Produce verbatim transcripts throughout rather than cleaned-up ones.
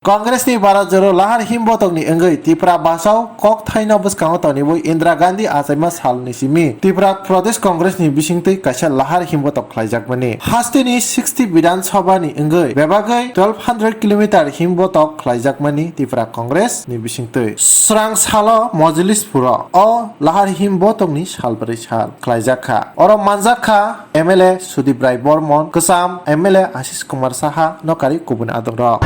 Congress ni Bharat Jodo Lahar Himbotok ni wngwi Tipra bwsao kok thaino bwskango tonwi Indira Gandhi achaima sal ni simi Tipra Pradesh Congress ni bisingtwi kaisa Lahar Himbotok khlaijakmani. Hasteni sixty Bidhan Sabha ni wngwi bebagwi twelve hundred kilometer himbotok khlaijakmani Tipra Congress ni bisingtwi. Srang salo Mojlis phuro o Lahar Himbotok ni salbrwi sal khlaijakha. Oro manjakha M L A Sudip Rai Bormon, Kwcham M L A Ashish Kumar Saha, nokari kubun adongrok.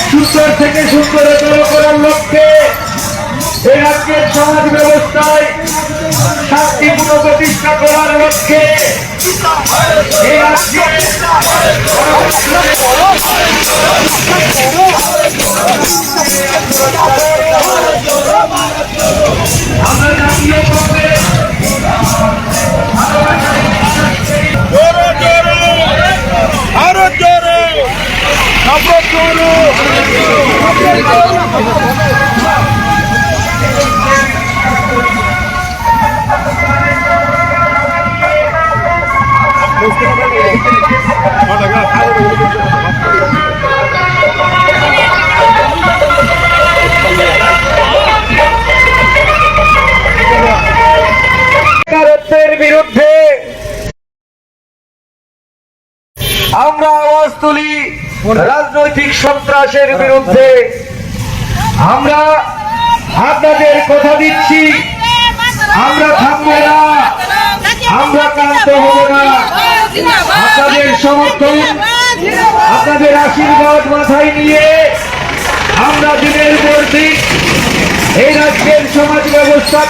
সুন্দর থেকে সুন্দরতর করার লক্ষ্যে এই রাজ্যের সমাজ ব্যবস্থায় শান্তি পুনঃপ্রতিষ্ঠা করার লক্ষ্যে এই রাজ্যে আমরা জাতীয় কংগ্রেস জোরে জোরে, আরো জোরে, আরো জোরে। বেকারত্বের বিরুদ্ধে আমরা আওয়াজ তুলি রাজনৈতিক সন্ত্রাসের বিরুদ্ধে। আমরা আপনাদের কথা দিচ্ছি, আমরা থামবো না, আমরা ক্লান্ত হব না। আপনাদের সমর্থন, আপনাদের আশীর্বাদ মাথায় নিয়ে আমরা দিনের পর দিন এই রাজ্যের সমাজ ব্যবস্থা